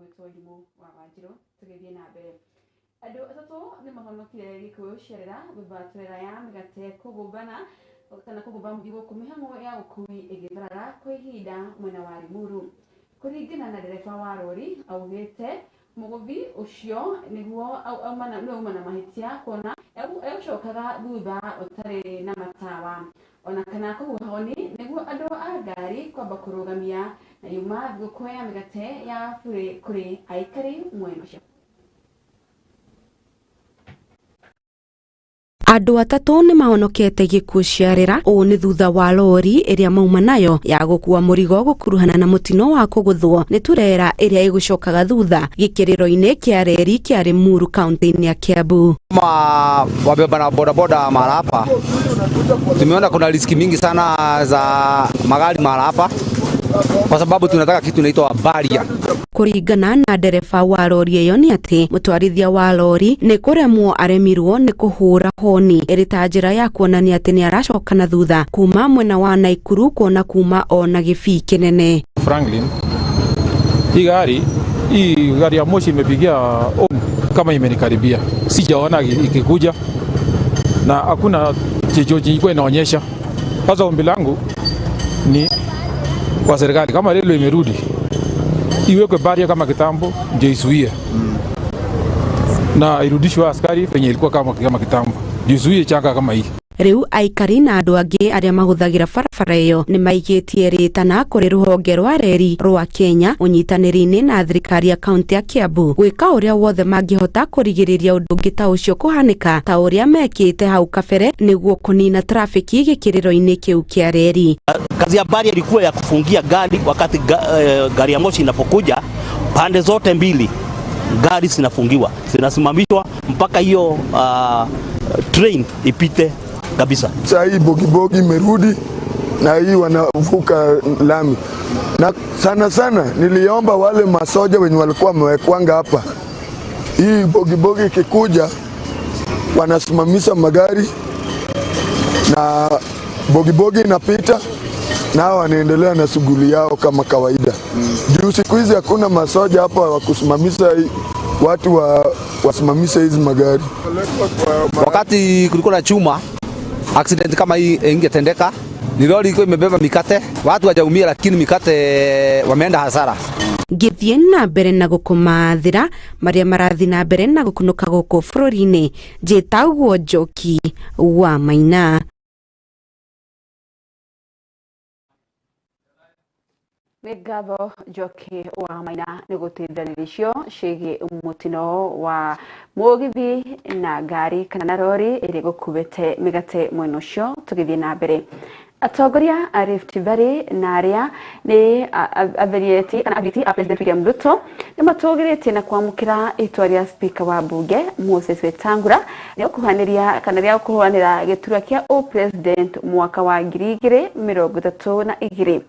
Ũgwĩtwo Irimũ wa Wanjirũ. Tũgĩthiĩ na mbere, andũ atatũ nĩ mahonokire gĩkuũ ciarĩra thutha turera ya mĩgate kũgũmbana kana kũgũmba mũrigo gũkũ mĩhang'o ya ũkui ĩgĩtharara kwa ihinda mwena wa Limuru. Kũringana na ndereba wa rori, augĩte mũgũthi ũcio nĩguo nĩwe auma na mahĩtia kuona egũcokaga thutha ũtarĩ na matawa ona kana kũhuha honi nĩguo andũ a ngari kwamba kũrũgamia, na yuma thigũkũ ya mĩgate ya burĩ kũrĩ aikari mwena ũcio. Andũ atatũ nĩ mahonokete gĩkuũ ciarĩra. Ũũ nĩ thutha wa lori ĩrĩa mauma nayo ya gũkua mũrigo gũkuruhana na mũtino wa kũgũthwo nĩ turera ĩrĩa ĩgũcokaga thutha gĩkĩrĩro-inĩ kĩa reri kĩa Limuru kaunti-inĩ ya Kiambu. Kama wabeba na bodaboda mahala hapa, tumeona kuna riski mingi sana za magari mahala hapa, kwa sababu tunataka kitu inaitwa barrier. Kũringana na ndereba wa lori ĩyo nĩ atĩ mũtwarithia wa lori nĩ kũremwo aremirwo nĩ kũhũra honi ĩrĩ ta njĩra ya kuonania atĩ nĩ aracoka na thutha kuma mwena wa Naikuru kuona kuma ona gĩbii kĩnene. Franklin, hii gari ya moshi imepigia honi kama imenikaribia, sijaona ikikuja na hakuna chochote ilikuwa inaonyesha. Sasa ombi langu ni kwa serikali, kama reli imerudi iwekwe barrier kama kitambo, ndio izuie na irudishwe askari penye ilikuwa kama kitambo, ndio izuie changa kama hii. Rĩu aikari na andũ angĩ arĩa mahũthagĩra barabara ĩyo nĩ maigĩtie rĩtana kũrĩ rũhonge rwa reri rwa Kenya ũnyitanĩri-inĩ na thirikari ya kaunti ya Kiambu gwĩka ũrĩa wothe mangĩhota kũrigĩrĩria ũndũ ũngĩ ta ũcio kũhanĩka ta ũrĩa mekĩte hau kabere nĩguo kũnina trafiki gĩkĩrĩro-inĩ kĩu kĩa reri. Kazi ya barrier ilikuwa ya kufungia gari wakati gari ya moshi inapokuja, pande zote mbili gari zinafungiwa, zinasimamishwa mpaka hiyo train ipite kabisa. Saa hii bogibogi imerudi na hii wanavuka lami, na sana sana niliomba wale masoja wenye walikuwa wamewekwanga hapa, hii bogibogi ikikuja wanasimamisha magari na bogibogi inapita nao wanaendelea na shughuli yao kama kawaida. Juu siku hizi hakuna masoja hapa wa kusimamisha watu wasimamishe hizi magari. Wakati kulikuwa na chuma, accident kama hii ingetendeka. Ni lori ilikuwa imebeba mikate, watu hawajaumia, lakini mikate wameenda hasara. Ngĩthiĩ na mbere na gũkũmathĩra marĩa marathiĩ na mbere na gũkunũka gũkũ bũrũri-inĩ, njĩtagwo Njoki wa Maina. Nĩ ngatho Njoki wa Maina nĩ gũteithĩrĩria icio ciĩgiĩ mũtino wa mũgithi na ngari kana na rori ĩrĩa ĩgũkuĩte mĩgate mwena ũcio. Tũgĩthiĩ na mbere, atongoria a Rift Valley na arĩa nĩ athirieti kana athiriti a President William Ruto nĩ matũgĩrĩtie na kwamũkĩra itua rĩa Speaker wa bunge Moses Wetangula rĩa gũkuhanĩria kana rĩa kũrũanĩra gĩturwa kĩa ũpresident mwaka wa 2032.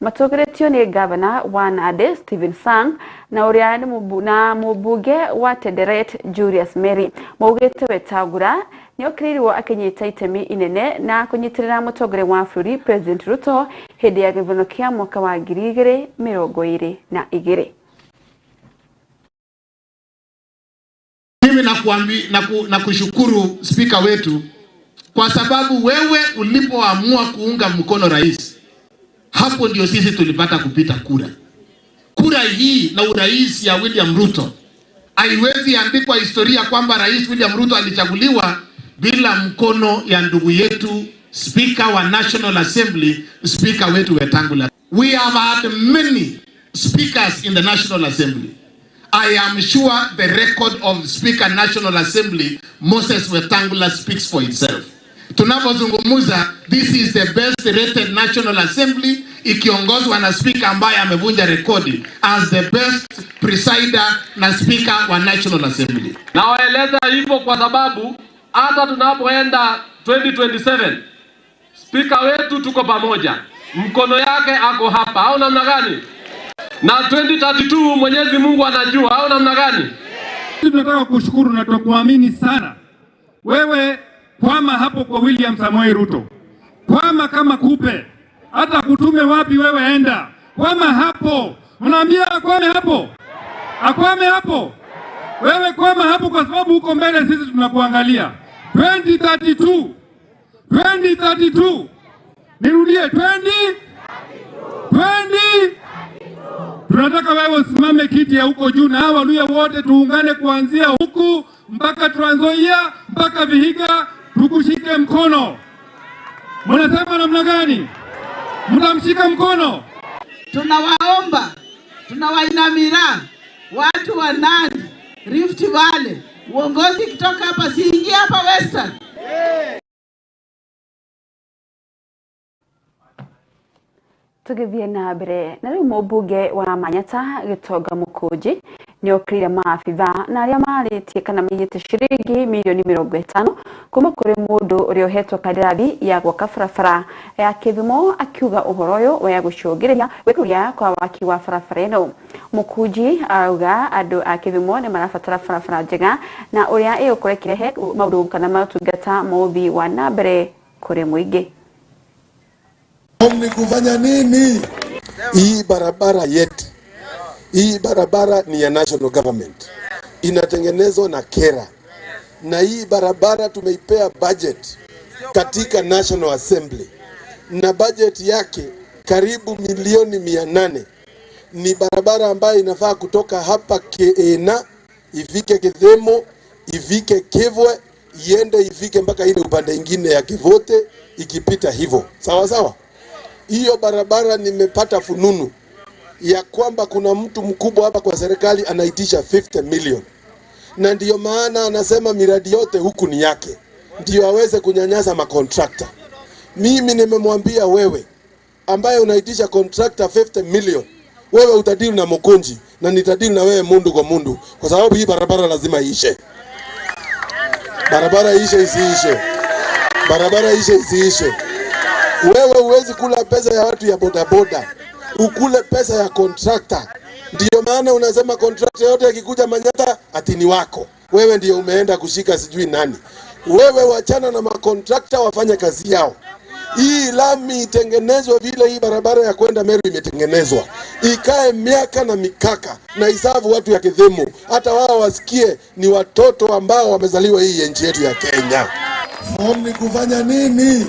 Matũgĩrĩtio nĩ gavana wa Nandi Stephen Sang na ũrĩa nĩ na mũmbunge wa Tenderet Julius Mary. Maugĩte Wetangula nĩ okĩrĩirwo akĩnyita itemi inene na kũnyitĩrĩra mũtongoria wa bũrũri President Ruto hĩndĩ ya gĩthurano kĩa mwaka wa 2022. Mimi nakushukuru spika wetu kwa sababu wewe ulipoamua kuunga mkono rais, hapo ndio sisi tulipata kupita kura. Kura hii na urais ya William Ruto haiwezi andikwa historia kwamba Rais William Ruto alichaguliwa bila mkono ya ndugu yetu Speaker wa National Assembly, spika wetu Wetangula. We have had many speakers in the National Assembly. I am sure the record of Speaker National Assembly Moses Wetangula speaks for itself. Tunapozungumza, this is the best rated National Assembly ikiongozwa na speaker ambaye amevunja rekodi as the best presider na speaker wa National Assembly. Nawaeleza hivyo kwa sababu hata tunapoenda 2027 spika wetu tuko pamoja, mkono yake ako hapa, au namna gani? Na 2032 Mwenyezi Mungu anajua, au namna gani? Tunataka kushukuru na tunakuamini sana wewe. Kwama hapo kwa William Samoei Ruto, kwama kama kupe, hata kutume wapi wewe enda, kwama hapo. Mnaambia kwame hapo, Akwame hapo. Wewe kwama hapo kwa sababu uko mbele, sisi tunakuangalia. 2032. 2032. Nirudie 20 20. Tunataka wewe usimame kiti ya huko juu na hawa Waluhya wote tuungane kuanzia huku mpaka Trans Nzoia mpaka Vihiga, tukushike mkono. Mnasema namna gani? Mnamshika mkono? Tunawaomba, tunawainamira watu wa Nandi, Rift Valley, uongozi kutoka hapa siingie hapa Western. Tũgĩthiĩ na mbere na rĩu mũmbunge wa Manyata Gĩtonga Mũkũnji nĩokĩrĩire maabitha na arĩa marĩtie kana maiyĩte ciringi mirioni 50 kuma kũrĩ mũndũ ũrĩa ũhetwo kandarathi ya gwaka barabara ya Kĩthimo, akiuga ũhoro ũyũ wa gũcũngĩrĩria gwĩkũria kwa waki wa barabara ĩno. Mũkũnji arauga andũ a Kĩthimo nĩ marabatara barabara njega na ũrĩa ĩgũkorwo ĩkĩrehe maũndũ kana motungata ma ũthii wa na mbere kũrĩ mũingĩ. Ni kufanya nini? Hii barabara yetu, hii barabara ni ya national government, inatengenezwa na KERA, na hii barabara tumeipea budget katika National Assembly, na budget yake karibu milioni 800. Ni barabara ambayo inafaa kutoka hapa Keena ifike Kithemo, ifike Kivwe, iende ifike mpaka ile upande ingine ya Kivote, ikipita hivyo sawa sawa. Hiyo barabara nimepata fununu ya kwamba kuna mtu mkubwa hapa kwa serikali anaitisha 50 million, na ndiyo maana anasema miradi yote huku ni yake, ndiyo aweze kunyanyasa makontrakta. Mimi nimemwambia wewe ambaye unaitisha kontrakta 50 million, wewe utadili na Mukunji na nitadili na wewe mundu kwa mundu, kwa sababu hii barabara lazima iishe. Barabara iishe isiishe, barabara iishe isiishe. Wewe huwezi kula pesa ya watu ya bodaboda, ukule pesa ya kontrakta. Ndiyo maana unasema kontrakta yote akikuja Manyata ati ni wako. Wewe ndiyo umeenda kushika sijui nani. Wewe wachana na makontrakta wafanye kazi yao. Hii lami itengenezwe vile hii barabara ya kwenda Meru imetengenezwa, ikae miaka na mikaka na isavu watu ya Kithimo, hata wao wasikie ni watoto ambao wamezaliwa hii nchi yetu ya Kenya. Form ni kufanya nini?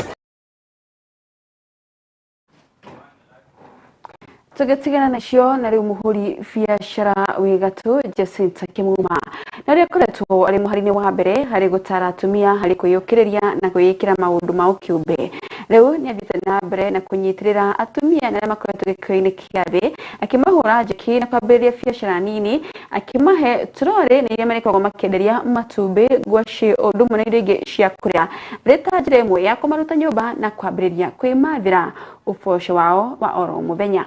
Tũgĩtigana nacio na rĩu mũhũri biacara wĩ gatũ Jacinta Kĩmuma na ũrĩa akoretwo arĩ mũhari-inĩ wa mbere harĩ gũtara atumia harĩ kwĩyũkĩrĩria na kwĩĩkĩra maũndũ ma ũkĩũmbe. Rĩu nĩ athiĩte na mbere na kũnyitĩrĩra atumia na arĩa makoretwo gĩkĩro-inĩ kĩa thĩ, akĩmahũra njeki na kwambĩrĩria biacara nini, akĩmahe trorĩ na iria marĩkoragwo makĩenderia matumbĩ, ngwacĩ, ũndũ ũmwe na indo ingĩ cia kũrĩa, rĩ ta njĩra ĩmwe ya kũmaruta nyũmba na kwambĩrĩria kwĩmathĩra ũboco wao wa oro mũthenya.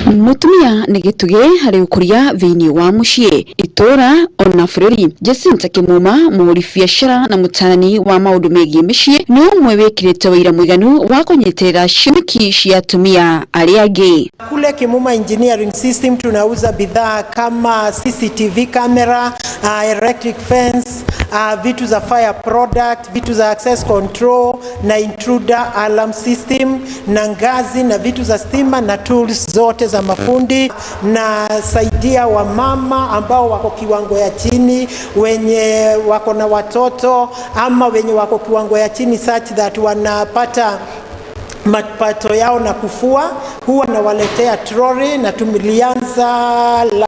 Mũtumia nĩ gĩtugĩ harĩ ũkũria thĩinĩ wa mũciĩ, itũũra ona bũrũri. Jacinta Kĩmuma, mũhũri biacara na mũtaarani wa maũndũ megiĩ mĩciĩ, nĩ ũmwe wĩkĩrĩte wĩira mũiganu wa kũnyitĩrĩra cioneki cia atumia arĩa angĩ. Kule Kimuma Engineering System tunauza bidhaa kama CCTV camera, electric fence, vitu za fire product, vitu za access control na intruder alarm system na ngazi na vitu za stima na tools zote za mafundi. Na saidia wamama ambao wako kiwango ya chini, wenye wako na watoto ama wenye wako kiwango ya chini such that wanapata mapato yao na kufua. Huwa nawaletea troli na tumelianza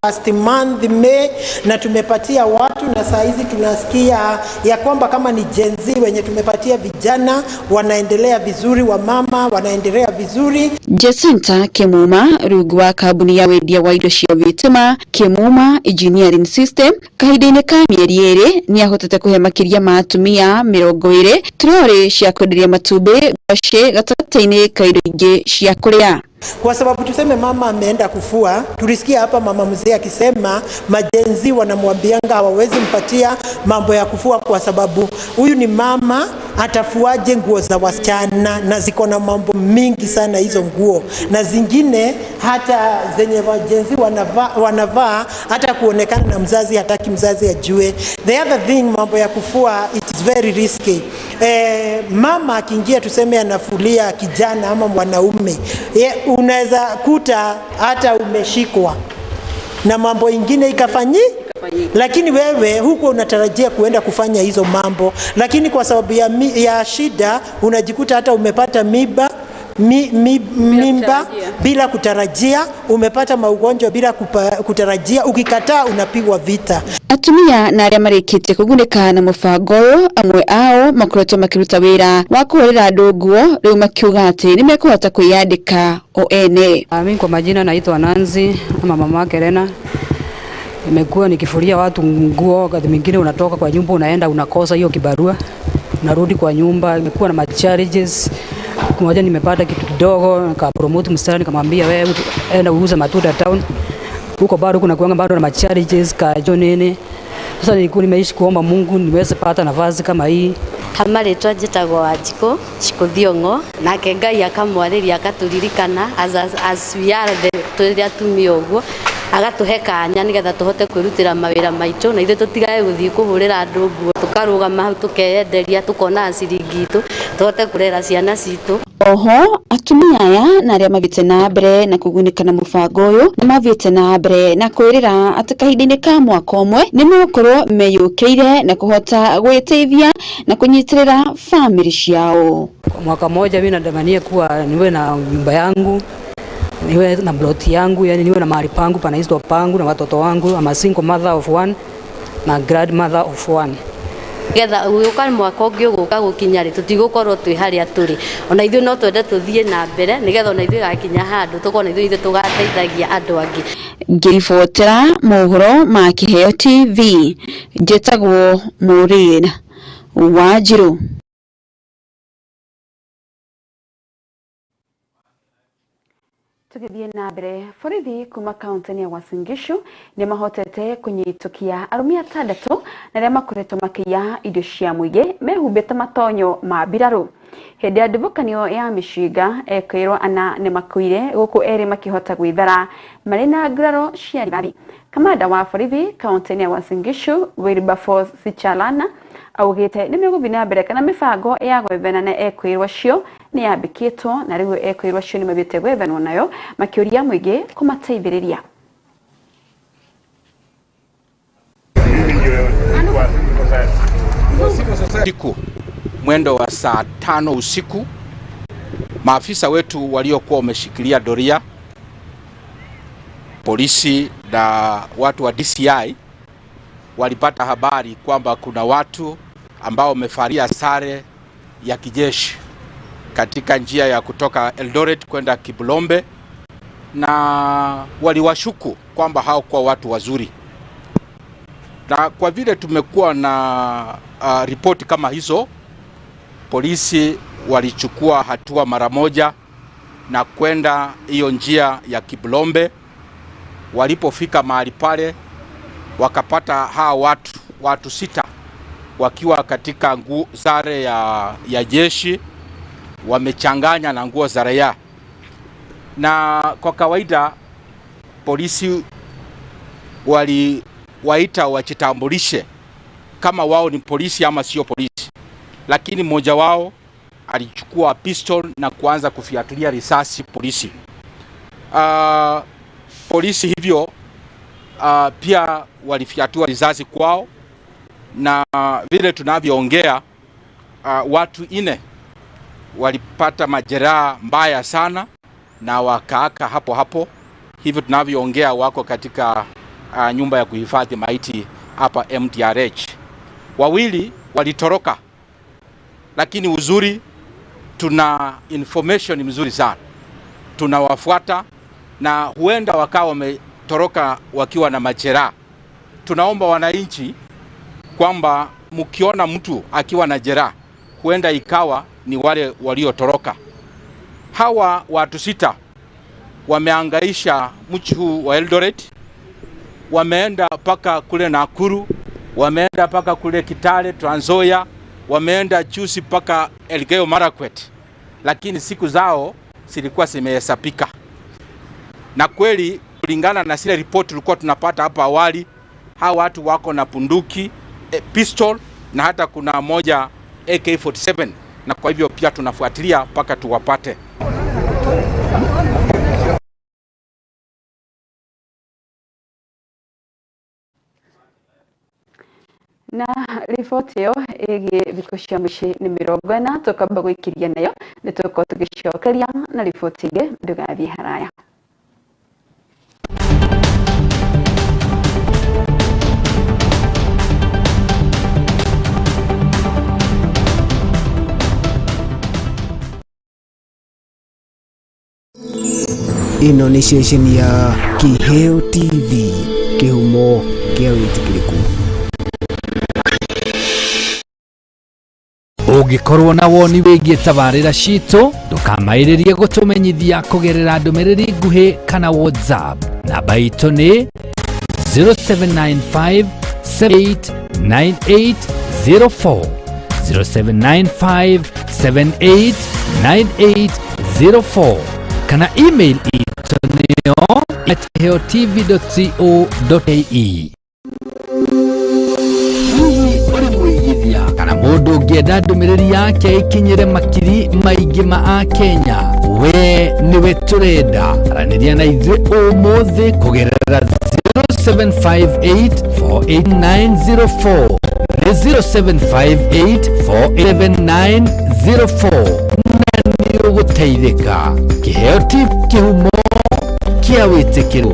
last month May na tumepatia watu, na saa hizi tunasikia ya kwamba kama ni Gen Z wenye tumepatia vijana wanaendelea vizuri, wamama wanaendelea vizuri. Jacinta Kĩmuma, rungu wa kambuni ya wendia wa indo cia thitima Kĩmuma Engineering System, kahinda-inĩ ka mĩeri 2 nĩ ahotete kũhe makĩria ma atumia 20 trorĩ cia kwenderia matumbĩ, ngwacĩ gatagatĩ-inĩ ka indo ingĩ cia kũrĩa. Kwa sababu tuseme mama ameenda kufua, tulisikia hapa mama mzee akisema majenzi wanamwambianga hawawezi mpatia mambo ya kufua kwa sababu huyu ni mama, atafuaje nguo za wasichana na ziko na mambo mingi sana hizo nguo, na zingine hata zenye wajenzi wanavaa hata kuonekana na mzazi hataki mzazi ajue. The other thing, mambo ya kufua it is very risky. Mama akiingia tuseme anafulia kijana ama mwanaume, unaweza kuta hata umeshikwa na mambo ingine ikafanyi, lakini wewe huko unatarajia kuenda kufanya hizo mambo, lakini kwa sababu ya shida unajikuta hata umepata mimba bila kutarajia, umepata maugonjwa bila kutarajia, ukikataa unapigwa vita. Atumia na aria marikitie kugunĩka na mũbango ũyũ amwe ao makoretwo makĩruta wĩra wa kũhũrĩra andũ nguo rĩu makiuga atĩ nĩmekũhota kwĩyandĩka o ene. Mimi kwa majina naitwa Nancy ama mama Kerena. Nimekuwa nikifulia watu nguo, wakati mwingine unatoka kwa nyumba unaenda unakosa hiyo kibarua, unarudi kwa nyumba. Nimekuwa na challenges. Mmoja nimepata kitu kidogo, nikapromote msichana nikamwambia wewe enda uuze matunda town. Huko bado kuna kuanga bado na challenges kajo nini. Sasa nilikuwa nimeishi kuomba Mungu niweze pata nafasi kama hii. Hamarĩtwa njĩtagwo Wanjikũ Cikũ Thiong'o, nake Ngai akamwarĩria akatũririkana as we are the tũrĩ atumia ũguo, agatũhe kanya nĩgetha tũhote kwĩrutĩra mawĩra maitũ na ithuĩ tũtigae gũthiĩ kũhũrĩra andũ nguo, tũkarũgama hau tũkeyenderia tũkona ciringi itũ tũhote kũrera ciana citũ. Oho atumia aya na aria mathiĩte na mbere na kũgunĩka na mũbango ũyũ nĩ mathiĩte na mbere na kwĩrĩra atĩ kahinda-inĩ ka mwaka ũmwe nĩ megũkorwo meyũkĩire na kũhota gwĩteithia na kũnyitĩrĩra bamĩrĩ ciao. Kwa mwaka mmoja mimi natamania kuwa niwe na nyumba yangu, niwe na plot yangu, yani niwe na mahali pangu panaitwa pangu na watoto wangu. I'm a single mother of one na grandmother of one. Getha gũka mwaka ũngĩ ũgũka gũkinya rĩ tũtigũkorwo twĩ harĩa tũrĩ, ona ithuĩ no twende tũthiĩ na mbere nĩgetha ona ithuĩ gakinya handũ tũkorwo na ithuĩ tũgateithagia andũ angĩ. Ngĩribotera mohoro ma Kĩheo TV, njĩtagwo Maureen Wanjirũ. Tugithie na mbere, borithi kuma kaunti ya Uasin Gishu ni mahotete kunyitukia arũme atandatũ na arĩa makoretwo makĩiya indo cia mũingĩ mehumbĩte matonyo ma mbirarũ. Hĩndĩ ya ndubũkanio ya mĩcinga ekwĩrwo ana nĩ makuire gũkũ erĩ makĩhota gwĩthara marĩ na nguraro cia rithathi. Kamanda wa borithi kaunti ya Uasin Gishu Wilberforce Sichalana augĩte nĩ megũthiĩ na mbere kana mĩbango ya gwethana na ekwĩrwo acio nĩ yambĩkĩtwo na rĩu ekwĩrwo acio nĩ mathiĩte gwethanwo nayo makĩũria mũingĩ kũmateithĩrĩria. Siku mwendo wa saa 5 usiku, maafisa wetu waliokuwa wameshikilia doria, polisi na watu wa DCI walipata habari kwamba kuna watu ambao wamevalia sare ya kijeshi katika njia ya kutoka Eldoret kwenda Kibulombe, na waliwashuku kwamba hao kwa watu wazuri. Na kwa vile tumekuwa na ripoti kama hizo, polisi walichukua hatua mara moja na kwenda hiyo njia ya Kibulombe. Walipofika mahali pale wakapata hawa watu 6 wakiwa katika nguo sare ya jeshi, wamechanganya na nguo za raia. Na kwa kawaida polisi waliwaita wajitambulishe kama wao ni polisi ama sio polisi, lakini mmoja wao alichukua pistol na kuanza kufiatulia risasi polisi. Polisi hivyo pia walifiatua risasi kwao, na vile tunavyoongea watu 4 walipata majeraha mbaya sana na wakaaka hapo hapo. Hivyo tunavyoongea wako katika nyumba ya kuhifadhi maiti hapa MTRH. Wawili walitoroka, lakini uzuri tuna information mzuri sana, tunawafuata na huenda wakawa wametoroka wakiwa na majeraha. Tunaomba wananchi kwamba mkiona mtu akiwa na jeraha, huenda ikawa ni wale waliotoroka. Hawa watu 6 wameangaisha mji huu wa Eldoret, wameenda paka kule Nakuru, wameenda paka kule Kitale, Trans Nzoia, wameenda Chusi paka Elgeyo Marakwet, lakini siku zao zilikuwa zimehesabika. Na kweli kulingana na zile report tulikuwa tunapata hapa awali, hawa watu wako na bunduki, pistol, na hata kuna moja AK47, na kwa hivyo pia tunafuatilia mpaka tuwapate. Na riboti ĩyo ĩgiĩ thikũ cia mũciĩ nĩ 40 tũkamba gũikĩria nayo nĩ tũgũkorwo tũgĩcokeria na riboti ĩngĩ ndũgathiĩ haraya. Ĩno nĩ ceceni ya Kiheo TV, kĩhumo kĩa wĩtĩkĩrĩku. Ũngĩkorwo na woni wĩgiĩ tabarĩra citũ, ndũkamaĩrĩrie gũtũmenyithia kũgerera ndũmĩrĩri nguhĩ kana WhatsApp. Namba itũ nĩ 0795 789804, 0795 789804, kana email itũ nĩyo @kiheotv.co.ke. Hihi ũrĩ mũigithia kana mũndũ ũngĩenda ndũmĩrĩri yake ĩkinyĩre makiri maingĩ ma Akenya? We nĩwe tũrenda. Aranĩria na ithuĩ ũmũthĩ kũgerera 0758 48904, nĩ 0758 47904, na nĩ ũgũteithĩka. Kĩheo TV, kĩhumo kĩa wĩtĩkĩro.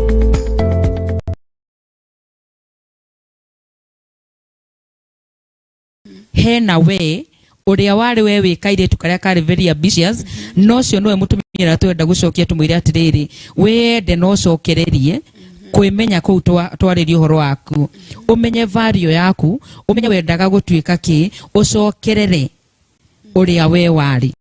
Hena we uria wari we wi kairitu karia kari very ambitious, no cio niwe mutumia uria twenda gucokia tumwire atiriri, wende no cokererie kwimenya kuu twaririe uhoro waku, umenye value yaku, umenye wendaga gutuika ki, ucokerere uria we wari.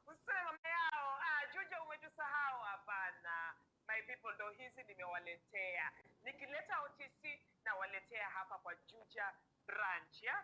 Usiseme mama yao, Juja umetusahau. Hapana. My people, ndo hizi nimewaletea. Nikileta OTC nawaletea hapa kwa Juja branch, ya?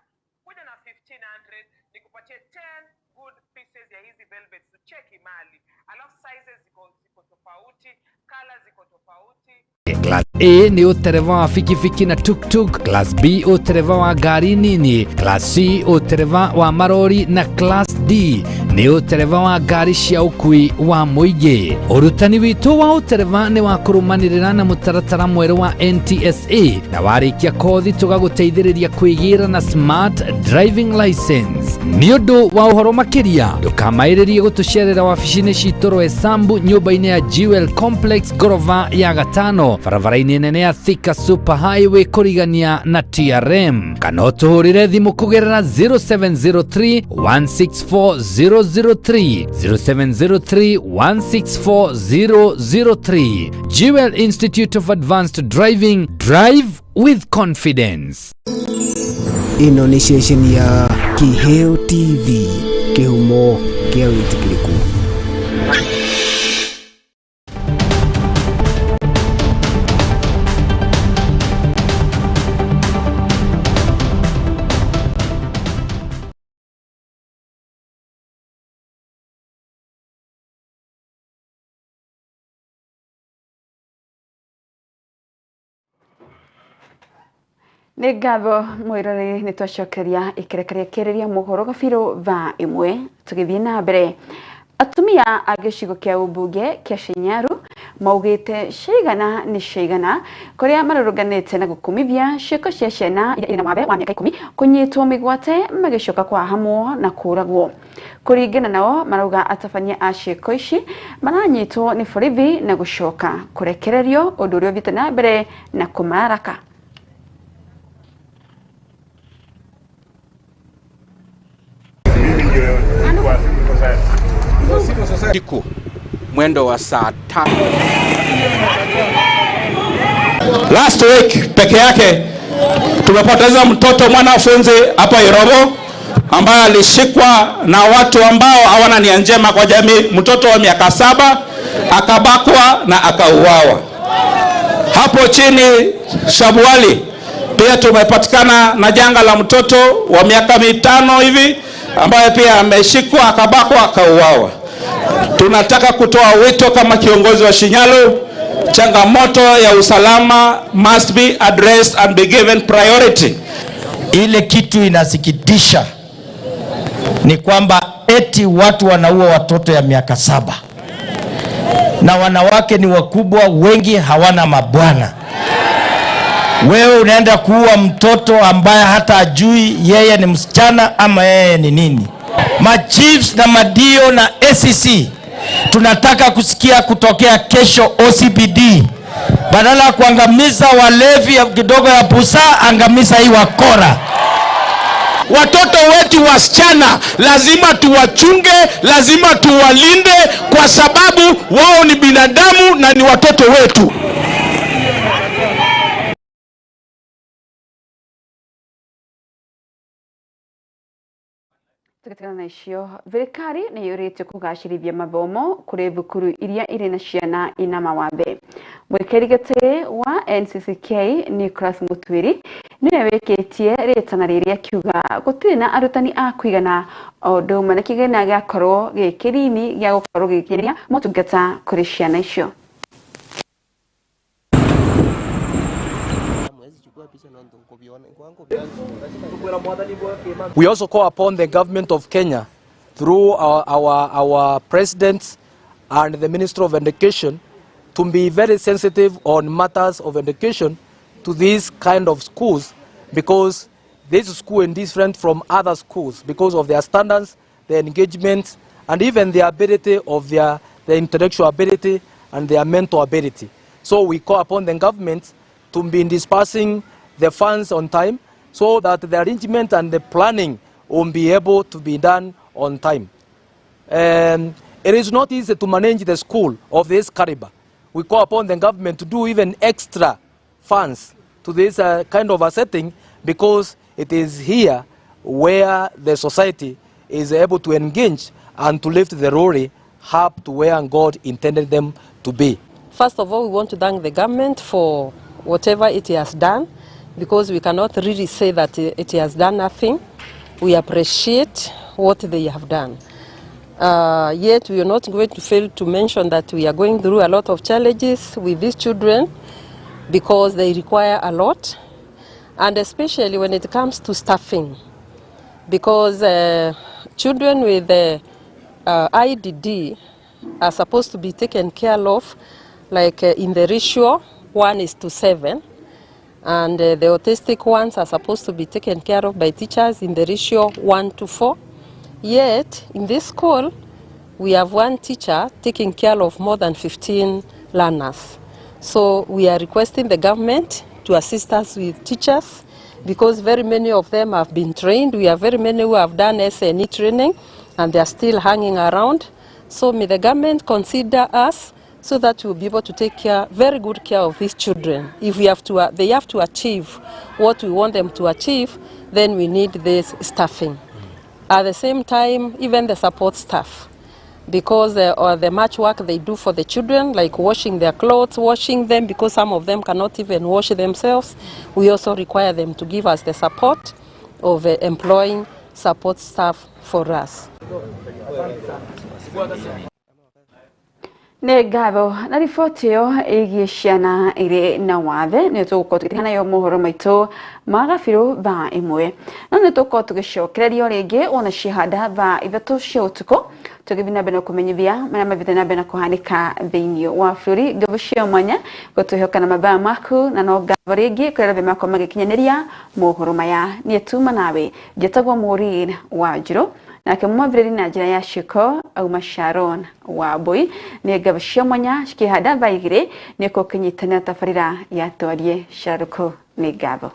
Kuja na 1500 nikupatie 10 good pieces ya hizi velvets, cheki mali. Alafu sizes ziko tofauti, colors ziko tofauti. Class A nĩ ũtereba wa bikibiki na tuktuk, Class B ũtereba wa ngari nini, Class C ũtereba wa marori na Class D nĩ ũtereba wa ngari cia ũkui wa mũingĩ. Ũrutani witũ wa ũtereba nĩ wa kũrũmanĩrĩra na mũtaratara mwerũ wa NTSA, na warĩkia kothi tũgagũteithĩrĩria kwĩgĩra na smart driving license. Nĩ ũndũ wa ũhoro makĩria, ndũkamaĩrĩrie gũtũcerera wabici-inĩ citũ Roysambu, nyũmba-inĩ ya Jewel Complex, ngorova ya gatano, barabara-inĩ nene ya Thika Super Highway kũrigania na TRM, kana ũtũhũrĩre thimũ kũgerera 0703 164 003, 0703 164 003. Jewel Institute of Advanced Driving, drive with confidence. Ĩno nĩ ceceni ya Kiheo TV, kĩhumo kĩa wĩtĩkĩrĩku. Nĩ ngatho mwĩroreri, nĩ twacokeria ikereka rĩa kerĩ rĩa mohoro gabirũ thaa 1. Tũgĩthiĩ na mbere, atumia a gĩcigo kĩa ũmbunge kĩa Shinyaru maugĩte ciigana nĩ ciigana kũrĩa marũrũnganĩte na gũkumithia ciĩko cia ciana iria irĩ na wathe wa mĩaka 10 kũnyitwo mĩgwate magĩcoka kwahamwo na kũragwo. Kũringana nao, marauga atabania a ciĩko ici maranyitwo nĩ borithi na gũcoka kũrekererio, ũndũ ũrĩa ũthiĩte na mbere na kũmararaka. Siku mwendo wa saa 5 Last week peke yake tumepoteza mtoto mwanafunzi hapa Irobo ambaye alishikwa na watu ambao hawana nia njema kwa jamii. Mtoto wa miaka 7 akabakwa na akauawa. Hapo chini Shabuali pia tumepatikana na janga la mtoto wa miaka 5 hivi ambaye pia ameshikwa akabakwa akauawa. Tunataka kutoa wito kama kiongozi wa Shinyalu, changamoto ya usalama must be addressed and be given priority. Ile kitu inasikitisha ni kwamba eti watu wanaua watoto ya miaka 7 na wanawake ni wakubwa, wengi hawana mabwana. Wewe unaenda kuua mtoto ambaye hata ajui yeye ni msichana ama yeye ni nini. Machiefs na madio na ACC tunataka kusikia kutokea kesho OCPD. Badala ya kuangamiza walevi kidogo ya busa, angamiza hii wakora. Watoto wetu wasichana lazima tuwachunge, lazima tuwalinde, kwa sababu wao ni binadamu na ni watoto wetu. Tũgĩtigana na icio, thirikari nĩ yũrĩtio kũgacĩrithia mathomo kũrĩ thukuru iria irĩ na ciana ina mawathe. Mwĩkĩri gĩtĩ wa NCCK Nicholas Mutwiri nĩwe wĩkĩtie rĩtana rĩrĩ akiuga gũtirĩ na arutani a kũigana o ũndũ ũmwe na kĩgĩna gĩakorwo gĩ kĩnini gĩa gũkorwo gĩgĩkinyĩria motungata kũrĩ ciana icio. We also call upon the government of Kenya through our president and the Minister of Education to be very sensitive on matters of education to these kind of schools, because this school is different from other schools because of their standards, their engagement, and even the ability of their intellectual ability and their mental ability. So we call upon the government to be dispersing the funds on time so that the arrangement and the planning will be able to be done on time. It is not easy to manage the school of this caliber. We call upon the government to do even extra funds to this kind of a setting, because it is here where the society is able to engage and to lift the lorry up to where God intended them to be. First of all, we want to thank the government for whatever it has done, because we cannot really say that it has done nothing. We appreciate what they have done. Yet we are not going to fail to mention that we are going through a lot of challenges with these children, because they require a lot, and especially when it comes to staffing, because children with IDD are supposed to be taken care of, like in the ratio 1:7, and the autistic ones are supposed to be taken care of by teachers in the ratio 1:4. Yet in this school we have one teacher taking care of more than 15 learners. So we are requesting the government to assist us with teachers, because very many of them have been trained. We have very many who have done SNE training and they are still hanging around. So may the government consider us so that we'll be able to take care, very good care of these children. If we have to, they have to achieve what we want them to achieve, then we need this staffing. At the same time, even the support staff, because the much work they do for the children, like washing their clothes, washing them, because some of them cannot even wash themselves. We also require them to give us the support of employing support staff for us. Nĩ ngatho na riboti ĩyo ĩgiĩ ciana irĩ na wathe. Nĩ tũgũkorwo tũgĩtigana nayo mohoro maitũ ma gabirũ thaa 1, no nĩ tũgũkorwo tũgĩcokererio rĩngĩ wona ciahanda thaa 3 cia ũtukũ, tũgĩthiĩ na mbere na kũmenyithia marĩa mathiĩte na mbere na kũhanĩka thĩinĩ wa bũrũri. Ngabo cia mwanya gũtwĩhoka na mathaa maku, na no ngatho rĩngĩ kũrĩa othe makorwo magĩkinyanĩria mohoro maya. Niĩ tuma nawe njĩtagwo Maureen Wanjirũ, nake mwambĩrĩri na njĩra ya ciĩko auma Sharon wa Mbui. Nĩ ngabo cia mwanya cikĩhanda thaa 2 nĩ kũkĩnyitanĩra tabarĩra ya Twarie Sharũkũ. Nĩ ngatho.